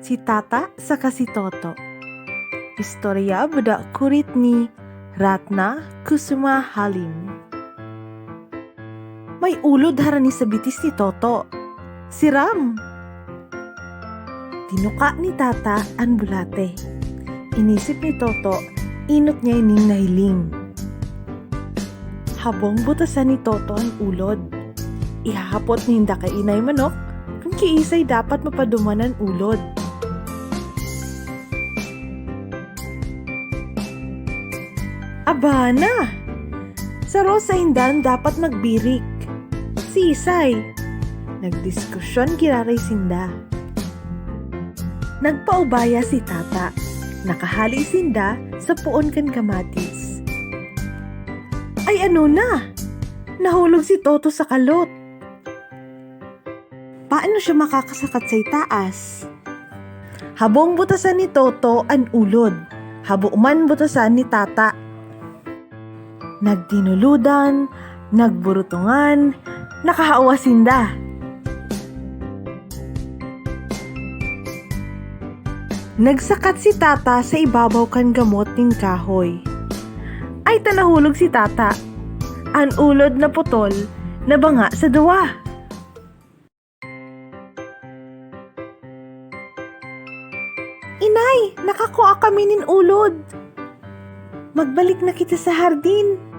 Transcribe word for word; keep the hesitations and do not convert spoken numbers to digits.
Si Tata saka si Toto. Istorya buda kurit ni Ratna Kusuma Halim. May ulod harani sa bitis ni Toto. Siram! Tinuka ni Tata an bulate. Inisip ni Toto, inot niya ining nahiling. Habong butasan ni Toto an ulod. Ihahapot ninda kay Inay Manok kun kiisay dapat mapaduman an ulod. Abana! Saro sainda an dapat magbirik. Siisay? Nagdiskusyon giraray sinda. Nagpaubaya si Tata. Nakahali sinda sa poon kan kamatis. Ay, ano na? Nahulog si Toto sa kalot. Paano siya makakasakat sa itaas? Habong butasan ni Toto an ulod. Habo man butasan ni Tata. Nagtinuludan, nagburutungan, nakahawa sinda. Nagsakat si Tata sa ibabaw kan gamot nin kahoy. Ay ta nahulog si Tata. An ulod na putol, nabanga sa duwa. Inay, nakakua kami nin ulod. Magbalik na kita sa hardin.